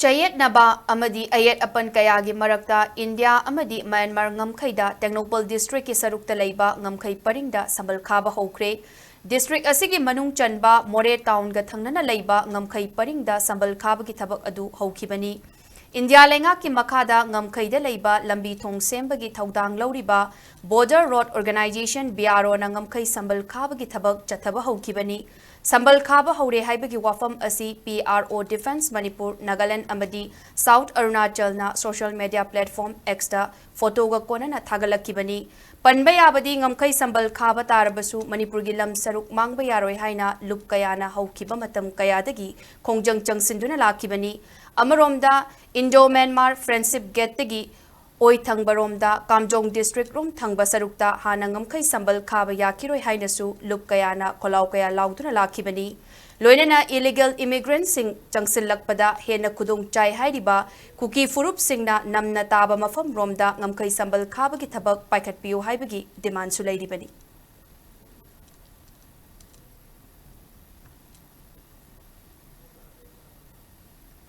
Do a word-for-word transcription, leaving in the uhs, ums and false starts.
ꯆꯌꯦꯠꯅꯕ ꯑꯃꯗꯤ ꯑꯌꯦꯠ ꯑꯄꯟ ꯀꯌꯥꯒꯤ ꯃꯔꯛꯇ ꯏꯟꯗꯤꯌꯥ ꯑꯃꯗꯤ ꯃ꯭ꯌꯥꯟꯃꯥꯔ ꯉꯝꯈꯩꯗ ꯇꯦꯡꯅꯧꯄꯜ ꯗꯤꯁꯇ꯭ꯔꯤꯛꯀꯤ ꯁꯔꯨꯛꯇ ꯂꯩꯕ ꯉꯝꯈꯩ ꯄꯔꯤꯡꯗ ꯁꯝꯕꯜ ꯈꯥꯕ ꯍꯧꯈ꯭ꯔꯦ꯫ ꯗꯤꯁꯇ꯭ꯔꯤꯛ ꯑꯁꯤꯒꯤ ꯃꯅꯨꯡ ꯆꯟꯕ ꯃꯣꯔꯦ ꯇꯥꯎꯟꯒ ꯊꯪꯅꯅ ꯂꯩꯕ ꯉꯝꯈꯩ ꯄꯔꯤꯡꯗ ꯁꯝꯕꯜ ꯈꯥꯕꯒꯤ ꯊꯕꯛ ꯑꯗꯨ ꯍꯧꯈꯤꯕꯅꯤ꯫ ꯏꯟꯗꯤꯌꯥ ꯂꯩꯉꯥꯛꯀꯤ ꯃꯈꯥꯗ ꯉꯝꯈꯩꯗ ꯂꯩꯕ ꯂꯝꯕꯤ ꯊꯣꯡ ꯁꯦꯝꯕꯒꯤ ꯊꯧꯗꯥꯡ ꯂꯧꯔꯤꯕ Border Road Organisation, B R O ꯅ ꯉꯝꯈꯩ ꯁꯝꯕꯜ ꯈꯥꯕꯒꯤ ꯊꯕꯛ ꯆꯠꯊꯕ ꯍꯧꯈꯤꯕꯅꯤ꯫ ꯁꯝꯕꯜ ꯈꯥꯕ ꯍꯧꯔꯦ ꯍꯥꯏꯕꯒꯤ ꯋꯥꯐꯝ ꯑꯁꯤ P R O Defence Manipur, Nagaland ꯑꯃꯗꯤ South Arunachalꯅ social media platform Xꯇ ꯐꯣꯇꯣꯒ ꯀꯣꯟꯅꯅ ꯊꯥꯒꯠꯂꯛꯈꯤꯕꯅꯤ꯫ ꯄꯟꯕ ꯌꯥꯕꯗꯤ, ꯉꯝꯈꯩ ꯁꯝꯕꯜ ꯈꯥꯕ ꯇꯥꯔꯕꯁꯨ ꯃꯅꯤꯄꯨꯔꯒꯤ ꯂꯝ ꯁꯔꯨꯛ ꯃꯥꯡꯕ ꯌꯥꯔꯣꯏ ꯍꯥꯏꯅ ꯂꯨꯞ ꯀꯌꯥꯅ ꯍꯧꯈꯤꯕ ꯃꯇꯝ ꯀꯌꯥꯗꯒꯤ ꯈꯣꯡꯖꯪ ꯆꯪꯁꯤꯟꯗꯨꯅ ꯂꯥꯛꯈꯤꯕꯅꯤ꯫ ꯑꯃꯔꯣꯝꯗ, Indo Myanmar Friendship Gateꯇꯒꯤ ꯑꯣꯏ ꯊꯪꯕꯔꯣꯝꯗ ꯀꯥꯝꯖꯣꯡ ꯗꯤꯁꯇ꯭ꯔꯤꯛ ꯔꯣꯝ ꯊꯪꯕ ꯁꯔꯨꯛꯇ ꯍꯥꯟꯅ ꯉꯝꯈꯩ ꯁꯝꯕꯜ ꯈꯥꯕ ꯌꯥꯈꯤꯔꯣꯏ ꯍꯥꯏꯅꯁꯨ ꯂꯨꯞ ꯀꯌꯥꯅ ꯈꯣꯜꯂꯥꯎ ꯀꯌꯥ ꯂꯥꯎꯗꯨꯅ ꯂꯥꯛꯈꯤꯕꯅꯤ꯫ ꯂꯣꯏꯅꯅ illegal immigrantꯁꯤꯡ ꯆꯪꯁꯤꯜꯂꯛꯄꯗ ꯍꯦꯟꯅ ꯈꯨꯗꯣꯡ ꯆꯥꯏ ꯍꯥꯏꯔꯤꯕ ꯀꯨꯀꯤ ꯐꯨꯔꯨꯞꯁꯤꯡꯅ ꯅꯝꯅ ꯇꯥꯕ ꯃꯐꯝ ꯔꯣꯝꯗ ꯉꯝꯈꯩ ꯁꯝꯕꯜ ꯈꯥꯕꯒꯤ ꯊꯕꯛ ꯄꯥꯏꯈꯠꯄꯤꯌꯨ ꯍꯥꯏꯕꯒꯤ demandꯁꯨ ꯂꯩꯔꯤꯕꯅꯤ꯫